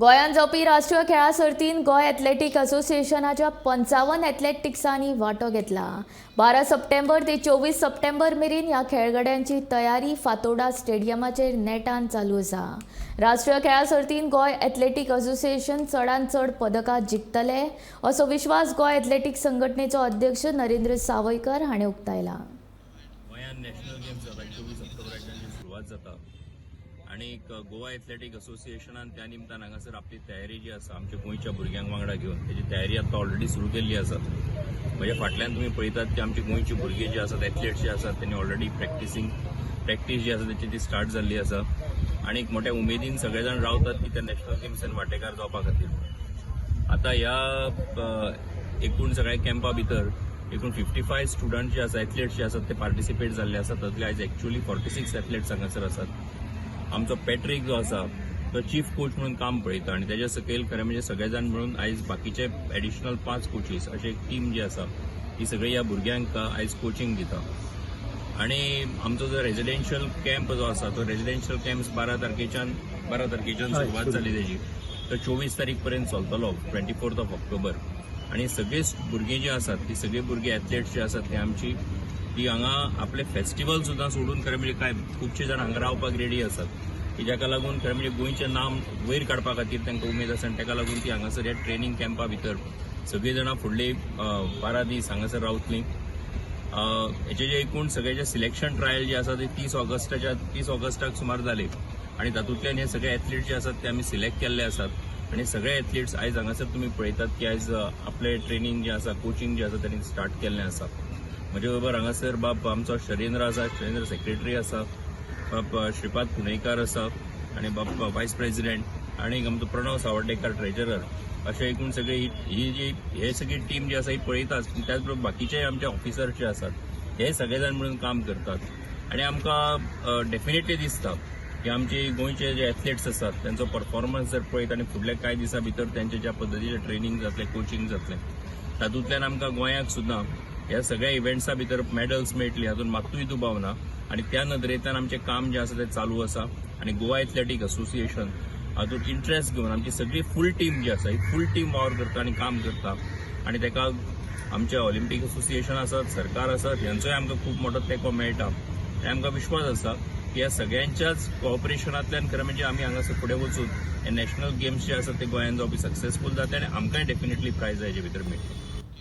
गोंयांत जावपी राष्ट्रीय खेळां सर्तींत गोंय एथलेटीक असोसिएशनाच्या 55 एथलेटिक्सांनी वांटो घेतला. 12 सप्टेंबर ते 24 सप्टेंबर मेरेन ह्या खेळगड्यांची तयारी फातोर्डा स्टेडियमाचेर नेटान चालू आसा. राष्ट्रीय खेळां सर्तींत गोंय एथलेटीक असोसिएशन चडांत चड पदकां जिखतले असो विश्वास गोंय एथलेटीक संघटनेचो अध्यक्ष नरेंद्र सावयकर हाणें उक्तायला. गोंयांत नॅशनल गेम्स जाता, 24 ऑक्टोबराच्यान सुरवात जाता आनी गोवा एथलेटीक असोसिएशनान त्या निमतान हांगासर आपली तयारी जी आसा, आमच्या गोंयच्या भुरग्यांक वांगडा घेवन तेजी तयारी आतां ऑलरेडी सुरू केल्ली आसा. म्हज्या फाटल्यान तुमी पळयतात की आमची गोंयची भुरगीं जी आसात, एथलेट्स जे आसात, तेणी ऑलरेडी प्रॅक्टीस जी आसा तेची ती स्टार्ट जाल्ली आसा आनी एक मोठ्या उमेदीन सगळे जाण रावतात की त्या नॅशनल गेम्सान वांटेकार जावपा खातीर. आतां ह्या एकूण सगळ्या कॅम्पा भितर एकूण 55 स्टुडंट जे आसा, एथलेट्स जे आसात, ते पार्टिसिपेट जाल्ले आसात. तातूंतले आयज एक्च्युअली 46 एथलेट्स हांगासर आसात. आमचो पॅट्रीक जो आसा तो चीफ कोच म्हणून काम पळयता आनी तेज्या सकयल खरें म्हणजे सगळे जाण म्हणून आयज बाकीचे एडिशनल पांच कोचीस अशें एक टीम जी आसा ती सगळी ह्या भुरग्यांक आयज कोचिंग दिता. आणि आमचो जो रेजिडेन्शियल कॅम्प जो आसा तो रेजिडेन्शियल कॅम्प 12 तारखेच्यान सुरवात जाली तेजी, तो 24 तारीख पर्यंत चलतलो, 24th of October. आणि सगळी भुरगीं जी आसात ती सगळी भुरगीं एथलेट्स जे आसात ते आमची ती हांगा आपले फेस्टिवल सुद्दां सोडून खरें म्हणजे काय खुबशे जाण हांगा रावपाक रेडी आसात की जाका लागून खरें म्हणजे गोंयचें नाम वयर काडपा खातीर तांकां उमेद आसा. आनी ताका लागून ती हांगासर ह्या ट्रेनींग कॅम्पा भितर सगळीं जाणां फुडली 12 दीस हांगासर रावतलीं. हेचे जे एकूण सगळे जे सिलेक्शन ट्रायल जे आसा ते 30 ऑगस्टाक सुमार जाले आनी तातूंतल्यान हे सगळे एथलीट जे आसात ते आमी सिलेक्ट केल्ले आसात. आनी सगळे एथलीट्स आयज हांगासर तुमी पळयतात की आयज आपले ट्रेनींग जे आसा, कोचिंग जे आसा, तेणी स्टार्ट केल्लें आसा. म्हजे बरोबर हांगासर बाब आमचो शरेंद्र आसा, शरेंद्र सेक्रेटरी आसा, बाब श्रीपाद पुणेकार आसा आनी बाब वायस प्रेसिडेंट आनी आमचो प्रणव सावर्डेकार ट्रेजरर. अशे एकूण सगळे ही ही जी हे सगळी टीम जी आसा ही पळयताच, पूण त्याच बरोबर बाकीचे आमचे ऑफिसर्स जे आसात हे सगळे जाण मिळून काम करतात. आनी आमकां डेफिनेटली दिसता की आमचे गोंयचे जे एथलेट्स आसात तेंचो परफॉर्मन्स जर पळयत आनी फुडल्या कांय दिसां भितर तेंचे ज्या पद्दतीचें ट्रेनींग जातलें, कोचिंग जातलें, तातूंतल्यान आमकां गोंयाक सुद्दां ह्या सगळ्या इव्हेंट्सा भितर मेडल्स मेळटली हातूंत मात्तूय दुबाव ना. आनी त्या नदरेंतल्यान आमचें काम जें आसा तें चालू आसा. आनी गोवा एथलेटीक असोसिएशन हातूंत इंट्रस्ट घेवन आमची सगळी फूल टीम जी आसा ही फूल टीम वावर करता आनी काम करता. आनी ताका आमचे ऑलिम्पीक असोसिएशन आसात, सरकार आसात, हेंचोय आमकां खूब मोठो तेंको मेळटा. आनी आमकां विश्वास आसा की ह्या सगळ्यांच्याच कॉपरेशनांतल्यान खरें म्हणजे आमी हांगासर फुडें वचून हे नॅशनल गेम्स जे आसात ते गोंयांत जावपी सक्सेसफूल जातले आनी आमकांय डेफिनेटली प्रायज हेजे भितर मेळटले.